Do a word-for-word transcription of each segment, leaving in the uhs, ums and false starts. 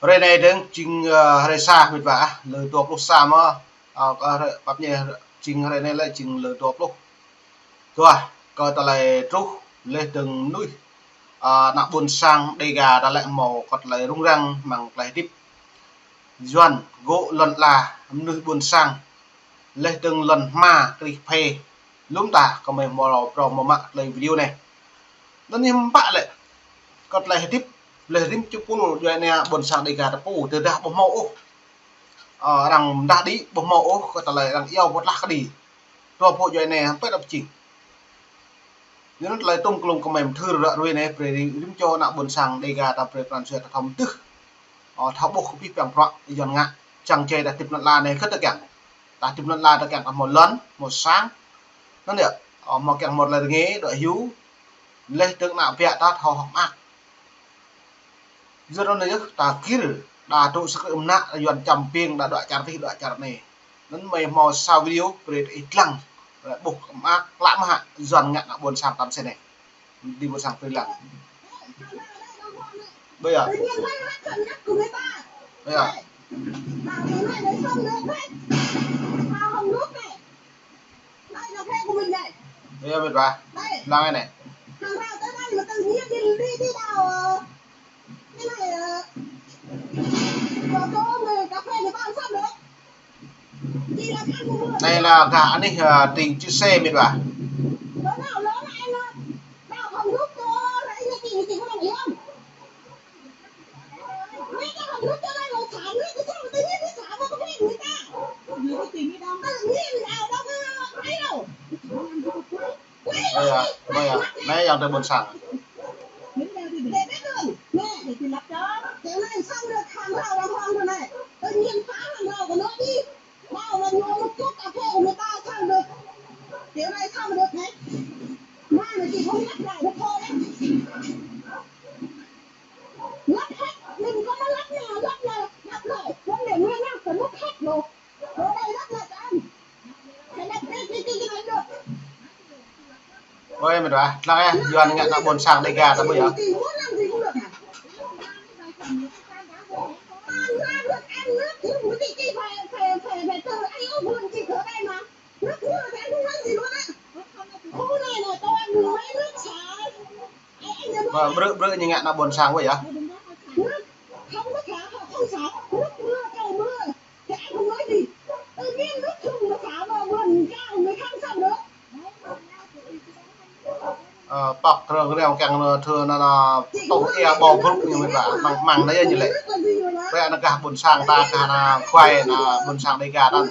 Hrơi anai dơ̆ng jing, ơ, hrơi sa mĕt wa ah, lơ dua pluh sa mơ̆, ơ, kơ hrơi, pap ñe jing hrơi anai lĕ jing lơ dua pluh. Tuah, kơ tơlơi truh, leh dơ̆ng mơnuih, ơ, ană ƀôn sang Dêga ta lĕ hmâo kơ tơlơi rŭng răng mơ̆ng tơlơi hơdip. Yuan, gŏ lŏn ala, mơnuih ƀôn sang, leh dơ̆ng lŏn hma krih phê. Lŏm ta kơmơi hmâo phrâo hmâo mă tơlơi video anai. Anŭn hiư̆m pă lĕ, kơ tơlơi hơdip, leh rĭm čô pul djuai ania ƀôn sang Dêga ta pô, tơdah ƀu hmâo ôh, ơ, arăng mơdah đĭ, ƀu hmâo ôh kơ tơlơi arăng iâu pơtlah kơđi. Dua pô djuai ania hơmpet ăp jing. Yua anŭn tơlơi tŏng klŏng kơmơi mơthưr ră ruai anai, brơi rĭm čô ană ƀôn sang Dêga ta brơi pran jua ta thâo mơdưh. Ơ, thâo ƀuh kơ pih păng prăk Yuan ngă, čang čai ta hơdip lŏn ala anai khăt ta kiăng. Ta hơdip lŏn ala ta kiăng ta hmâo lŏn, hmâo sang. Anŭn yơh, ơ, hmâo kiăng hmâo tơlơi rơngiă, dŏ hyu. Leh dơ̆ng ană ƀiă ta thâo hơ̆k mơak. Yua anŭn yơh, ta gir, đa tŭ sơkrư̆ mơnă, Yuan čăm piêng, đa dŏ čar tih, dŏ čar anai. Anŭn mơi hmâo sa video, brơi ih lăng, brơi ƀuh hơ̆k mơak, klă mơ̆ hă, Yuan ngă ană ƀôn sang ta mơsĕ anai. Đi ƀôn sang brơi lăng. Ƀơi ah. Ƀơi ah. Ơ, mĕt wa. Lăng anai. Anai lĕ gah anih, ơ, tring čư̆ sĕ mĕt wa. Ơ, ơ, anai yang tơ ƀôn sang. Ơi, mĕt wa, lăng ah, Yuan ngă ană ƀôn sang Dêga ta ƀơi ah. Ơ, brư̆, brư̆ ñu ngă ană ƀôn sang ƀơi ah. Ơ, pŏk rơ̆ng rơ̆ng kiăng nơ thơ nơ nơ tuh ia ƀâo brŭ ñu mĕt wa, mơ̆ng, mơ̆ng anai ñu lĕ. Ƀơi ană gah ƀôn sang ta, gah ană kuai ană ƀôn sang Dêga ta. Ơ.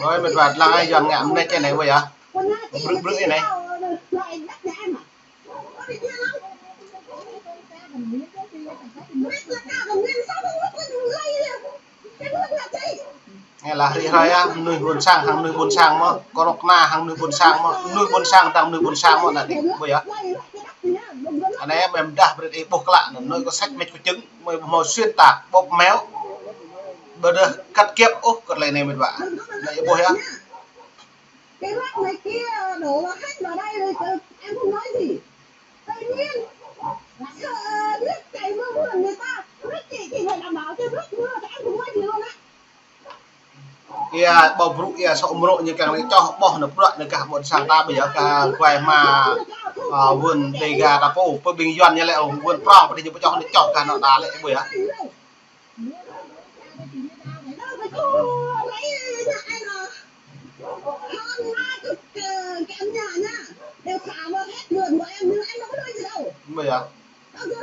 Ơi, mĕt wa, lăng ah, Yuan ngă mơneč anai ƀơi ah. Brư̆ brư̆ anai. Anai lĕ rĭm hrơi ah, mơnuih ƀôn sang hăng mơnuih ƀôn sang mơ̆, kơnuk kơna hăng mơnuih ƀôn sang mơ̆, mơnuih ƀôn sang hăng mơnuih ƀôn sang mơ̆ anai dih, ƀơi ah. Anai mơi mơdah brơi ih ƀuh klă, anŭn kơ sĕč mĕč kơ čưng, mơi ƀu hmâo xuyên tạc, bóp méo. Ƀơi dih cắt ghép ôh kơ tơlơi anai mĕt wa. Anai ih ƀuh ah. Ia ƀâo brŭ ia sŏ mrŏ ñu kiăng lĕ čoh ƀôh nơ bruă nơ gah ƀôn sang ta ƀơi ah, gah kuai hma, ơ, vườn Dêga ta pô, pơ ƀing Yuan ñu lĕ, ơ, vườn prong pơ dih ñu pơčoh nơ čoh gah anŏ ta lĕ ƀơi ah. Ƀơi ah.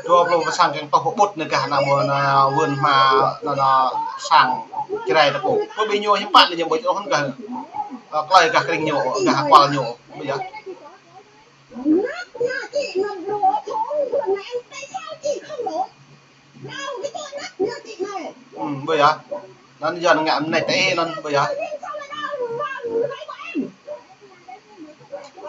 Dua pluh pơ sang kiăng tuh pơƀut nơ gah ană ƀôn, ană vườn hma, ană, ană sang Jrai ta pô. Pơ ƀing ñu hiư̆m pă lĕ ñu ƀơi čơđŏh gah, ơ, klơi gah kring ñu, gah kual ñu. Ƀơi ah. Ơ, ƀơi ah. Anŭn Yuan ngă mơneč tơ ih anŭn ƀơi ah.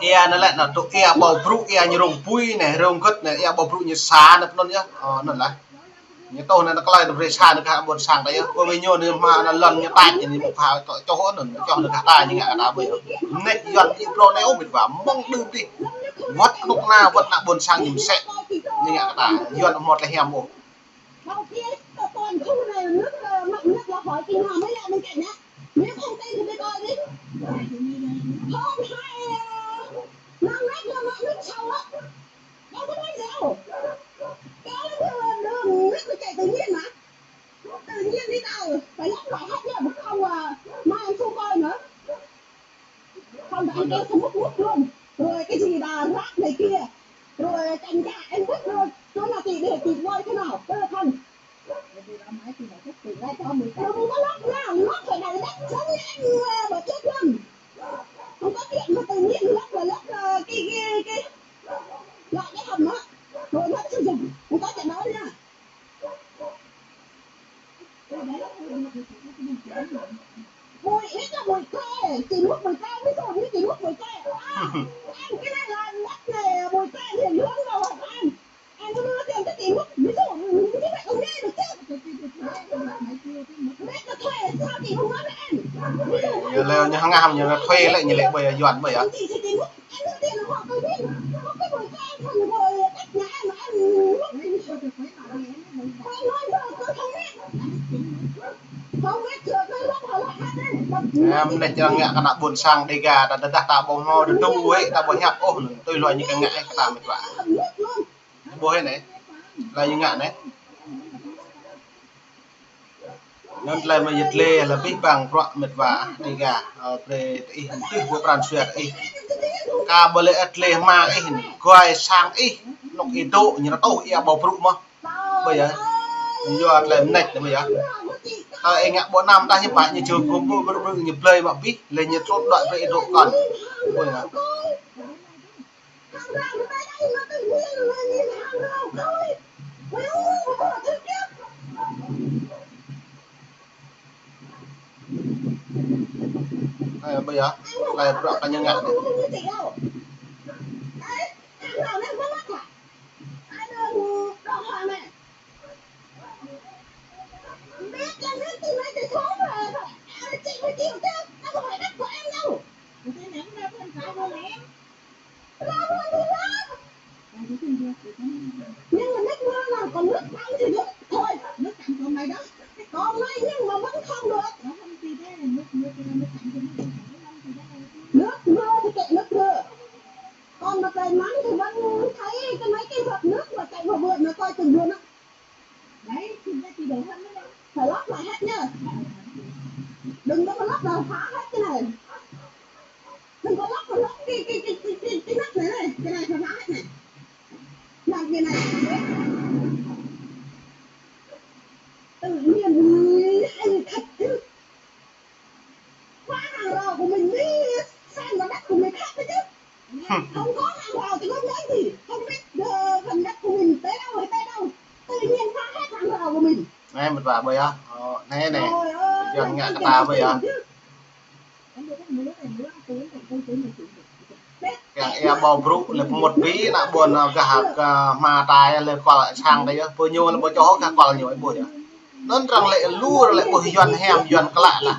Ia anŭn lĕ anŭn tŭ ia ƀâo brŭ, ia ñu rông bui anai, rông gĕt anai, ia ƀâo brŭ ñu sa anŭn pơ anŭn yơh. Ơ, anŭn lah. Ñu tŏh anŭn, anŭn tơlơi anŭn brơi sa anŭn kơ ƀôn sang ta yơh. Kơ ƀing ñu anŭn mă anŭn lŏn ñu tač, ñu mŭk pha tŏ čoh anŭn, čoh anŭn kơ ta ñu ngă kơ ta ƀu yơh. Mơneč Yuan ih brơi anai ôh met wa, mơ̆ng đưm tih. Wơ̆t kơnuk kơna, wơ̆t ană ƀôn sang ñu mơsĕ. Ñu ngă kơ ta, Yuan hmâo tơlơi hiam ôh. Đầu kia toàn khu này nước, ờ, mạnh nhất là khỏi Kinh Hòa mới lại bên cạnh á. Nếu không tin thì tôi coi đi. Hơn hai, ờ, năm mét là mạng nước sâu á. Đâu có nói gì đâu. Đó là đường, đường nước nó chảy tự nhiên mà. Tự nhiên đi đâu phải lắp lại hết nhá, không, à, mai em không coi nữa. Không, tại em không múc múc luôn. Rồi cái gì là rác này kia. Rồi cành nhà em vứt luôn. Chỗ nào chị để chị quay thế nào? Tôi là không. Đừng có lắp nha, lắp phải đào đất sống em, ờ, mà chết luôn. Không có chuyện mà tự nhiên lắp là lắp, ờ, cái, cái, cái. Loại cái hầm á. Rồi lắp sử dụng. Không có chuyện đó nha. Mùi ít là mùi tre, chị múc mùi tre, ví dụ như chị múc mùi tre. À, em cái này là đất này, mùi tre thì hướng vào hộp ăn. Em có đưa tiền cho chị múc, ví dụ như vậy, ok được chứ? Mét là thuê, sao chị không nói với em? Ví dụ Ñu lĕ ñu hăng ngă hăm ñu lĕ thuê lĕ, ñu lĕ ƀơi Yuan ƀơi yơh. Chị thì chị múc. Em lĕ čang ngă kơ ană ƀôn sang Dega, ta tơdah ta ƀu hmâo tơdu wơ̆t, ta ƀu hiăp ôh, tui hluai ñu kơ ngă ih kơ ta met wa. Ƀuh anai, tơlơi ñu ngă anai. Anŭn tơlơi mơ̆ yơh tơlơi lĕ abih bang bruă met wa Dega, ơ, brơi tơ ih, tui ƀuh pran jua tơ ih. Kơ ƀơi lĕ tơlơi hmua ih, guai sang ih, anŏ ih dŏ, ñu rơtuh ia ƀâo brŭ mơ̆n. Ƀơi yơh, yua tơlơi mơneč anai ƀơi yơh. Tơ ih ngă ƀu năm dah ñu pă ñu čô gum ƀu brŭ brŭ ñu blơi mă abih, lĕ ñu trŭt đuaĭ brơi ih dŏ kŏn. Ƀơi yơh. Ơ, ƀơi yơh, tơlơi bruă kơ ñu ngă anai. Nhưng mà nước mưa là còn nước tắm thì được thôi. Nước tắm của mày đó. Còn mày nhưng mà vẫn không được. Nó không gì đấy, nước, nước, nước tắm của mày. Nước mưa thì kệ nước mưa. Còn mà trời nắng thì vẫn thấy cái mấy cái giọt nước mà chạy vào vườn nó coi chừng vườn á. Đấy, thì ra thì đổ hơn đấy. Phải lắp lại hết nhá. Đừng có mà lắp là phá hết cái này. Đừng có lắp mà lắp cái, cái, cái, cái, cái, cái nắp này này. Cái này phải phá hết này. Làm cái này. Tự nhiên hay thật chứ. Khóa hàng rào của mình đi, sang vào đất của người khác đấy chứ. Không có hàng rào thì không nói gì, không biết, ờ, phần đất của mình tới đâu hay tới đâu. Tự nhiên phá hết hàng rào của mình. Anai met wa ƀơi yơh. Ơ, anai anai. Trời ơi, Yuan ngă kơ ta ƀơi yơh. Kiăng ia ƀâo brŭ lĕ pơmŭt ƀĭ, ană ƀôn gah kơ hmua ta yơh, lĕ kual sang ta yơh, ƀơi ñu lĕ ƀu čoh gah kual ñu ƀu yơh. Anŭn arăng lĕ lu, arăng lĕ ƀuh Yuan hiam, Yuan klă lah.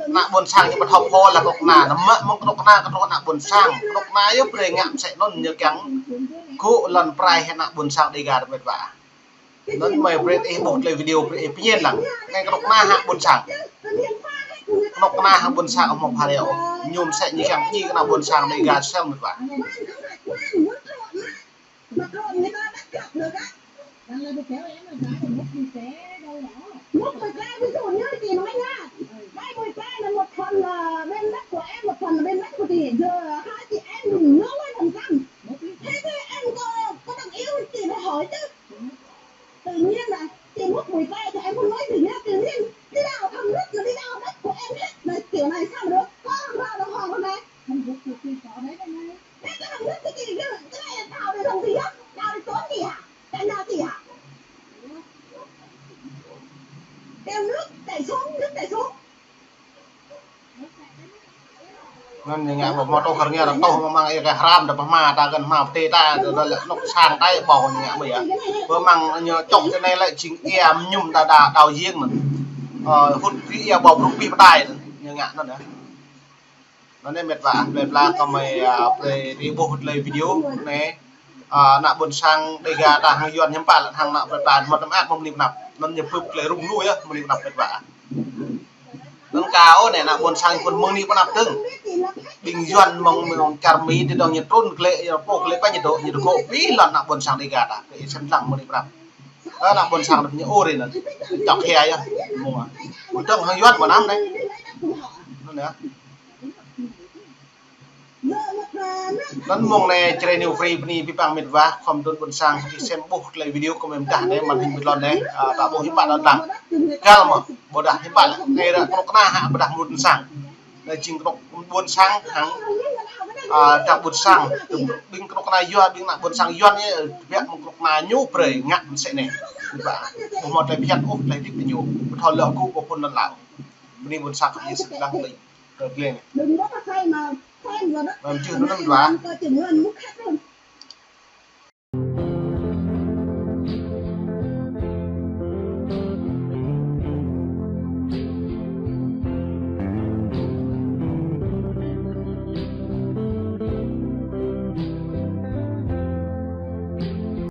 Ană ƀôn sang ñu ƀu thâo pô lah kơnuk kơna, anăm mă mơ̆ng kơnuk kơna, kơnuk ană ƀôn sang, kơnuk kơna yơh brơi ngă mơsĕ anŭn ñu kiăng gŭ lŏn prai hĭ ană ƀôn sang Dega met wa. Anŭn mơi brơi ih ƀuh tơlơi video brơi ih pơñen lăng. Anai kơnuk kơna hă ƀôn sang. Kơnuk kơna hă ƀôn sang hmâo phara ôh. Ñu mơsĕ ñu kiăng pơdjai kơ ană ƀôn sang Dega sel met wa. Mười cái, ví dụ như chị nói nha. Đây mười cái là một phần là bên đất của em, một phần là bên đất của chị. Giờ hai chị em mình năm mươi phần trăm. Thế thì em có, có đồng ý chị phải hỏi chứ. Tự nhiên là chị múc mười cái thì em không nói gì nhá. Tự nhiên đi đào thăm đất là đi đào đất của em hết. Là kiểu này sao mà được? Có làm sao đâu hòi hôm nay. Không được thì chị có đấy đây này. Thế cái thằng nước cái gì chứ? Cái này đào để làm gì á? Đào để trốn chị hả? Tại nhà chị hả? Kêu nước chảy xuống, nước chảy xuống. Anŭn ñu ngă ƀu hmâo tŭ hơr ngă, tŭ mơ̆ng ia kơ hrăm, đa pơhma ta kơ hmâo pơtê ta, đa lĕ anŏ sang tai ƀâo ñu ngă ƀu ia. Pơmăng ñu čŏk tơ anai lĕ jing ia mơñum đa đa đao jing anŭn. Ơ, hŭt ri ia ƀâo brŭk pih pơtai anŭn, ñu ngă anŭn yơh. Anŭn anai met wa, plơi pla kơ mơi, ơ, plơi ri ƀuh tơlơi video anai. Ơ, ană ƀôn sang Dêga ta hăng Yuan hiư̆m pă lĕ hăng ană plơi pla mơ̆ tơm ăt mơ̆ng bơni pơnăp. Anŭn ñu pơp tơlơi rŭng rŭng yơh bơni pơnăp met wa. Anŭn kâo anai ană ƀôn sang phun mơ̆ng bơni pơnăp dơ̆ng. Ƀing Yuan mơ̆ng, mơ̆ng čar Mi tơdang ñu trŭn klĕ, ñu pô klĕ pă ñu dŏ, ñu dŏ kơ pih lŏn ană ƀôn sang Dêga ta. Kơ ih sem lăng mơ̆ng bơni pơnăp. Ơ, ană ƀôn sang ta ñu ur anŭn. Čŏk hia yơh. Mơ̆ng ah. Ƀu dŏng hăng Yuan mơ̆ anăm anai. Anŭn yơh. Anŭn mơ̆ng anai Jrai New Free bơni abih bang met wa, khŏm dŏ ƀôn sang, ih sem ƀuh tơlơi video kơ mơi pơdah anai, màn hình ƀơi lŏn anai, ơ, ta ƀuh hiư̆m pă lŏn tang. Găl mơ̆, ƀôdah hiư̆m pă lĕ, anai ră kơnuk kơna hă pơdah mơnuih ƀôn sang. Anai jing kơnuk ƀôn sang hăng, ơ, ta ƀôn sang, ƀing kơnuk kơna Yuan, ƀing ană ƀôn sang Yuan anai, ơ, biă mơ̆ng kơnuk kơna ñu brơi ngă mơsĕ anai. Met wa, ƀu hmâo tơlơi phiăn ôh, tơlơi hơdip kơ ñu. Ƀu thâo lŏ kơ ƀu phun lŏn lăo. Bơni ƀôn sang kơ ñu sĭt lăng tơlơi. Kơ glĕng. Anŭn čih anŭn met wa.